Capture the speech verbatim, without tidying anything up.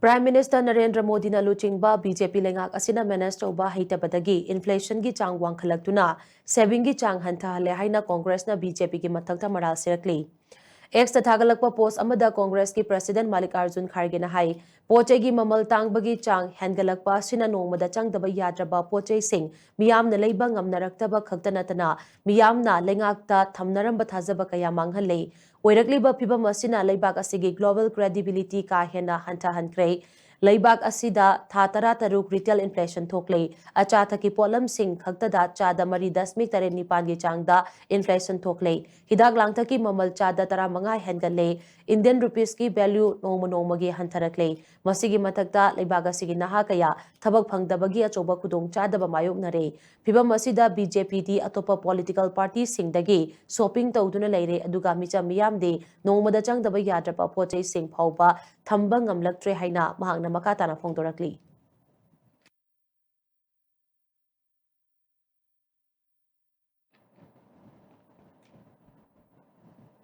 Prime Minister Narendra ꯃꯣꯗꯤꯅ ꯂꯨꯆꯤꯡꯕ BJP ꯂꯩꯉꯥꯛ ꯑꯁꯤꯅ manage ꯇꯧꯕ ꯍꯩꯇꯕꯗꯒꯤ inflationꯒꯤ ꯆꯥꯡ ꯋꯥꯡꯈꯠꯂꯛꯇꯨꯅ savingꯒꯤ ꯆꯥꯡ ꯍꯟꯊꯍꯜꯂꯦ ꯍꯥꯏꯅ Congressꯅ BJPꯒꯤ ꯃꯊꯛꯇ ꯃꯔꯥꯜ ꯁꯤꯔꯛꯂꯤ꯫ Xꯇ ꯊꯥꯒꯠꯂꯛꯄ post ꯑꯃꯗ Congressꯀꯤ President ꯃꯥꯂꯤꯀꯥꯔꯖꯨꯟ ꯈꯥꯔꯒꯦꯅ ꯍꯥꯏ, ꯄꯣꯠ ꯆꯩꯒꯤ ꯃꯃꯜ ꯇꯥꯡꯕꯒꯤ ꯆꯥꯡ ꯍꯦꯟꯒꯠꯂꯛꯄ ꯑꯁꯤꯅ ꯅꯣꯡꯃꯗ ꯆꯪꯗꯕ ꯌꯥꯗ꯭ꯔꯕ ꯄꯣꯠ ꯆꯩꯁꯤꯡ ꯃꯤꯌꯥꯝꯅ ꯂꯩꯕ ꯉꯝꯅꯔꯛꯇꯕ ꯈꯛꯇ ꯅꯠꯇꯅ ꯃꯤꯌꯥꯝꯅ ꯂꯩꯉꯥꯛꯇ ꯊꯝꯅꯔꯝꯕ ꯊꯥꯖꯕ ꯀꯌꯥ ꯃꯥꯡꯍꯜꯂꯦ꯫ ꯑꯣꯏꯔꯛꯂꯤꯕ ꯐꯤꯚꯝ ꯑꯁꯤꯅ ꯂꯩꯕꯥꯛ ꯑꯁꯤꯒꯤ global credibility ꯀꯥ ꯍꯦꯟꯅ ꯍꯟꯊꯍꯟꯈ꯭ꯔꯦ꯫ ꯂꯩꯕꯥꯛ ꯑꯁꯤꯗ ꯊꯥ ꯇꯔꯥꯇꯔꯨꯛ retail inflation ꯊꯣꯛꯂꯦ꯫ ꯑꯆꯥ ꯑꯊꯛꯀꯤ ꯄꯣꯠꯂꯝꯁꯤꯡ ꯈꯛꯇꯗ ꯆꯥꯗ ꯃꯔꯤ ꯗꯁꯃꯤꯛ ꯇꯔꯦꯠ ꯅꯤꯄꯥꯟꯒꯤ ꯆꯥꯡꯗ inflation ꯊꯣꯛꯂꯦ꯫ ꯍꯤꯗꯥꯛ ꯂꯥꯡꯊꯛꯀꯤ ꯃꯃꯜ ꯆꯥꯗ ꯇꯔꯥꯃꯉꯥ ꯍꯦꯟꯒꯠꯂꯦ꯫ Indian rupeesꯀꯤ value ꯅꯣꯡꯃ ꯅꯣꯡꯃꯒꯤ ꯍꯟꯊꯔꯛꯂꯦ꯫ ꯃꯁꯤꯒꯤ ꯃꯊꯛꯇ ꯂꯩꯕꯥꯛ ꯑꯁꯤꯒꯤ ꯅꯍꯥ ꯀꯌꯥ ꯊꯕꯛ ꯐꯪꯗꯕꯒꯤ ꯑꯆꯧꯕ ꯈꯨꯗꯣꯡꯆꯥꯗꯕ ꯃꯥꯌꯣꯛꯅꯔꯦ꯫ ꯐꯤꯚꯝ ꯑꯁꯤꯗ BJPꯗꯤ ꯑꯇꯣꯞꯄ political partyꯁꯤꯡꯗꯒꯤ shopping ꯇꯧꯗꯨꯅ ꯂꯩꯔꯦ, ꯑꯗꯨꯒ ꯃꯤꯆꯝ ꯃꯤꯌꯥꯝꯗꯤ ꯅꯣꯡꯃꯗ ꯆꯪꯗꯕ ꯌꯥꯗ꯭ꯔꯕ ꯄꯣꯠ ꯆꯩꯁꯤꯡ ꯐꯥꯎꯕ ꯊꯝꯕ ꯉꯝꯂꯛꯇ꯭ꯔꯦ ꯍꯥꯏꯅ ꯃꯍꯥꯛꯅ ꯃꯈꯥ ꯇꯥꯅ ꯐꯣꯡꯗꯣꯔꯛꯂꯤ꯫